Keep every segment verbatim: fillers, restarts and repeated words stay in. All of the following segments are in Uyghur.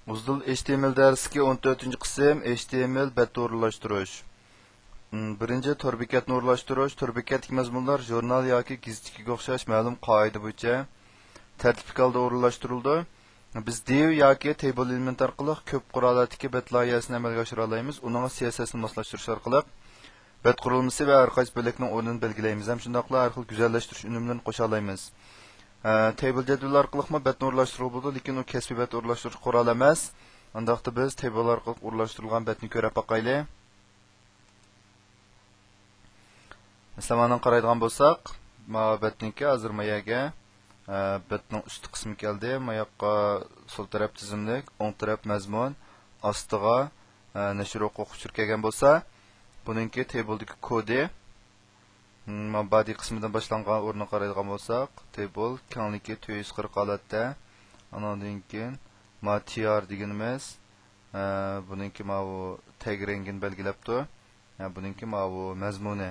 ئۇزدۇل ئېچ تى ئېم ئېل دەرسلىكى ئون تۆتىنچى قىسىم، ئېچ تى ئېم ئېل بەتنى ئورۇنلاشتۇرۇش. م، بىرىنچى، تور بېكەتنى ئورۇنلاشتۇرۇش. تور بېكەتتىكى مەزمۇنلار ژۇرنال ياكى گېزىتتىكىگە ئوخشاش مەلۇم قائىدە بويىچە تەرتىپلىك ھالدا ئورۇنلاشتۇرۇلىدۇ. بىز دىۋ ياكى تەيبىل ئېلېمېنت ئارقىلىق كۆپ قۇر ھالەتتىكى بەت لايىھەسىنى ئەمەلگە ئاشۇرالايمىز. ئۇنىڭغا سى ئەس ئەس نى ماسلاشتۇرۇش ئارقىلىق بەت قۇرۇلمىسى ۋە ھەر قايسى بۆلەكنىڭ ئورنىنى بەلگىلەيمىز ھەم شۇنداقلا ھەر خىل گۈزەللەشتۈرۈش ئۈنۈملىرىنى قوشالايمىز. ئە، تەيبىل جەدۋىلى ئارقىلىقمۇ بەتنى ئورۇنلاشتۇرغىلى بولىدۇ، لېكىن ئۇ كەسپىي بەت ئورۇنلاشتۇرۇش قورالى ئەمەس. ئۇنداقتا بىز تەيبىل ئارقىلىق ئورۇنلاشتۇرۇلغان بەتنى كۆرۈپ باقايلى. مەسىلەن، مانا قارايدىغان بولساق، ما بەتنىڭكى ھازىر ما يەرگە، ئە، بەتنىڭ ئۈستى قىسمى كەلدى. ما ياققا سول تەرەپ تىزىملىك، ئوڭ تەرەپ مەزمۇن، ئاستىغا، ئە، نەشر ھوقۇق ئۇچۇرى كەلگەن بولسا، بۇنىڭكى تەيبىلدىكى كودى، م، ما بادى قىسمىدىن باشلانغان ئورنىغا قارايدىغان بولساق، تەيبىل كەڭلىكى تۆت يۈز قىرىق ھالەتتە. ئانىڭدىن كېيىن ما تى ئار دېگىنىمىز، ئە، بۇنىڭكى ماۋۇ تەگ رەڭگىنى بەلگىلەپتۇ. ئە، بۇنىڭكى ماۋۇ مەزمۇنى،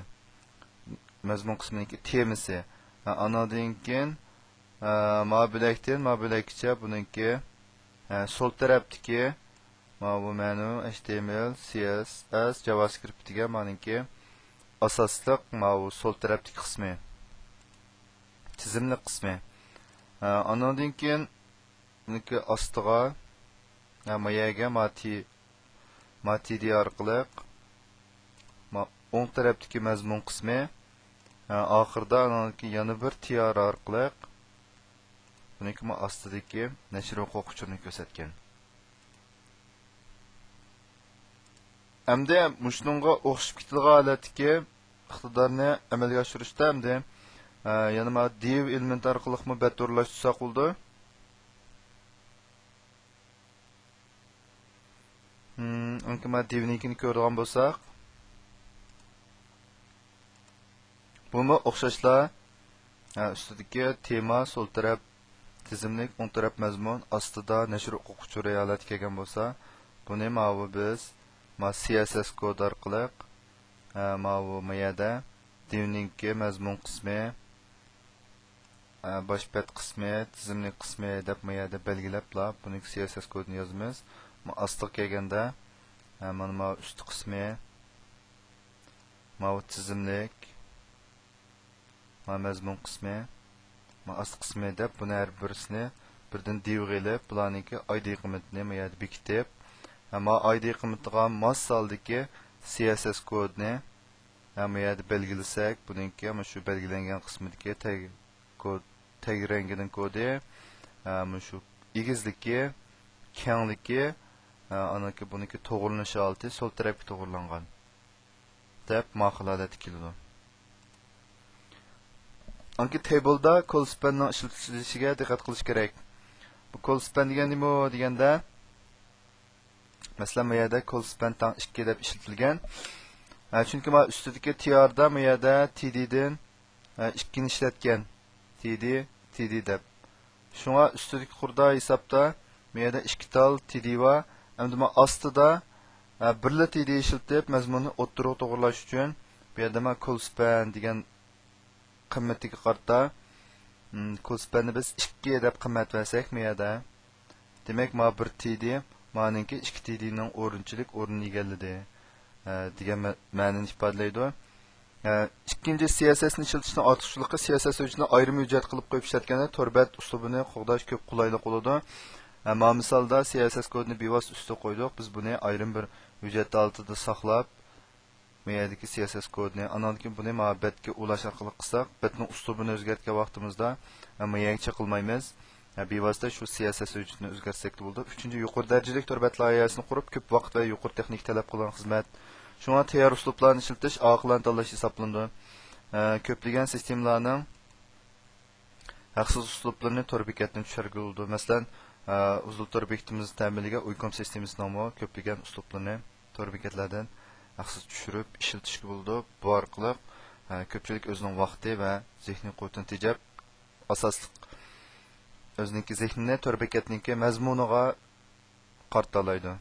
مەزمۇن قىسمىنىڭكى تېمىسى. ئە، ئانىڭدىن كېيىن، ئە، ما بۆلەكتىن ما بۆلەككىچە بۇنىڭكى، ئە، سول تەرەپتىكى ماۋۇ مەنۇ، ئەيچ تى ئېم ئېل، سى ئەس ئەس، جاۋاسكرىپت دېگەن مانىڭكى ئاساسلىق ماۋۇ سول تەرەپتىكى قىسمى، تىزىملىك قىسمى. ئە، ئانىڭدىن كېيىن بۇنىڭكى ئاستىغا، ھە، ما يەرگە ما تى، ما تى دى ئارقىلىق، ما ئوڭ تەرەپتىكى مەزمۇن قىسمى، ھە، ئاخىرىدا ئانىڭدىكى يەنە بىر تى ئار ئارقىلىق، بۇنىڭكى ما ئاستىدىكى نەشر ھوقۇق ئۇچۇرىنى كۆرسەتكەن. ئەمدى مۇشۇنىڭغا ئوخشىشىپ كېتىدىغان ھالەتتىكى ئىقتىدارنى ئەمەلگە ئاشۇرۇشتا ئەمدى، ئە، يەنە ما دىۋ ئېلېمېنت ئارقىلىقمۇ بەت ئورۇنلاشتۇرساق بولىدۇ. ھىم، ئەمدى ما دىۋنىڭكىنى كۆرىدىغان بولساق، بۇمۇ ئوخشاشلا، ھە، ئۈستىدىكى تېما، سول تەرەپ تىزىملىك، ئوڭ تەرەپ مەزمۇن، ئاستىدا نەشر ھوقۇق ئۇچۇرى ھالەتكە كەلگەن بولسا، بۇنى ماۋۇ بىز، ما سى ئەس ئەس كود ئارقىلىق، ھە، ماۋۇ ما يەردە دىۋنىڭكى مەزمۇن قىسمى، ئە، باش بەت قىسمى، تىزىملىك قىسمى دەپ ما يەردە بەلگىلەپلا، بۇنىڭكى سى ئەس ئەس كودىنى يازىمىز. ما ئاستىغا كەلگەندە، ئە، مانا ما ئۈستى قىسمى، ماۋۇ تىزىملىك، ما مەزمۇن قىسمى، ما ئاستى قىسمى دەپ بۇنى ھەر بىرسىنى بىردىن دىۋغا ئېلىپ، بۇلارنىڭكى ئايدى قىممىتىنى ما يەردە بېكىتىپ، ھە، ما ئايدى قىممىتىغا ماس ھالدىكى سى ئەس ئەس كودىنى، ھە، ما يەردە بەلگىلىسەك، بۇنىڭكى مانا شۇ بەلگىلەنگەن قىسمىدىكى تەگ كود، تەگ رەڭگىنىڭ كودى، ھە، مۇشۇ ئېگىزلىكى، كەڭلىكى، ھە، ئانىڭكى بۇنىڭكى توغرىلىنىش ھالىتى سول تەرەپكە توغرىلانغان دەپ ماقۇل ھالەتتە كېلىدۇ. ئانكى تەيبىلدا كول سپەننىڭ ئىشلىتىلىشىگە دىققەت قىلىش كېرەك. بۇ كول سپەن دېگەن نېمە دېگەندە، مەسىلەن، ما يەردە كول سپەن تەڭ ئىككى دەپ ئىشلىتىلگەن. ھە، چۈنكى ما ئۈستىدىكى تى ئار دا ما يەردە تى دى دىن، ھە، ئىككىنى ئىشلەتكەن. تى دى، تى دى دەپ. شۇڭا ئۈستىدىكى قۇردا ھېسابتا ما يەردە ئىككى تال تى دى بار. ئەمدى ما ئاستىدا، ھە، بىرلا تى دى ئىشلىتىپ مەزمۇننى ئوتتۇرىغا توغرىلاش ئۈچۈن بۇ يەردە ما كول سپەن دېگەن قىممىتىگە قارىتا، م، كول سپەننى بىز ئىككى دەپ قىممەت بەرسەك ما يەردە. دېمەك، ما بىر تى دى، مانىڭكى ئىككى تى دى نىڭ ئورۇنچىلىك ئورنىنى ئىگىلىدى، ئە، دېگەن مە-، مەنىنى ئىپادىلەيدۇ. ئە، ئىككىنچى، سى ئەس ئەس نى ئىشلىتىشنىڭ ئارتۇقچىلىقى، سى ئەس ئەس ھۆججىتىنى ئايرىم ھۆججەت قىلىپ قويۇپ ئىشلەتكەندە تور بەت ئۇسلۇبىنى قوغداش كۆپ قولايلىق بولىدۇ. ئە، ما مىسالدا سى ئەس ئەس كودىنى بىۋاسىتە ئۈستىگە قويدۇق، بىز بۇنى ئايرىم بىر ھۆججەت ھالىتىدە ساقلاپ، ما يەردىكى سى ئەس ئەس كودىنى، ئانىڭدىن كېيىن بۇنى ما بەتكە ئۇلاش ئارقىلىق قىلساق، بەتنىڭ ئۇسلۇبىنى ئۆزگەرتكەن ۋاقتىمىزدا، ما يەرگە چېقىلمايمىز. بىۋاسىتە شۇ سى ئەس ئەس ھۆججىتىنى ئۆزگەرتسەكلا بولىدۇ. ئۈچىنچى، يۇقىرى دەرىجىلىك تور بەت لايىھەسىنى قۇرۇپ، كۆپ ۋاقىت ۋە يۇقىرى تېخنىكا تەلەپ قىلغان خىزمەت. شۇڭا تەييار ئۇسلۇبلارنى ئىشلىتىش ئاقىلانە تاللاش ھېسابلىنىدۇ. كۆپلىگەن سىستېمىلارنىڭ ھەقسىز ئۇسلۇبلىرىنى تور بېكەتتىن چۈشۈرگىلى بولىدۇ. مەسىلەن، ئە، ئۇزۇل تور بېكىتىمىزنى تەمىنلىگەن ئۇيكوم سىستېمىسىنىڭمۇ كۆپلىگەن ئۇسلۇبلىرىنى تور بېكەتلەردىن ھەقسىز چۈشۈرۈپ ئىشلىتىشكە بولىدۇ. بۇ ئارقىلىق، ئە، كۆپچىلىك ئۆزىنىڭ ۋاقتى ۋە زېھنىي قۇۋۋىتىنى تېجەپ، ئاساسلىق ئۆزىنىڭكى زېھنىنى تور بېكەتنىڭكى مەزمۇنىغا قارىتالايدۇ.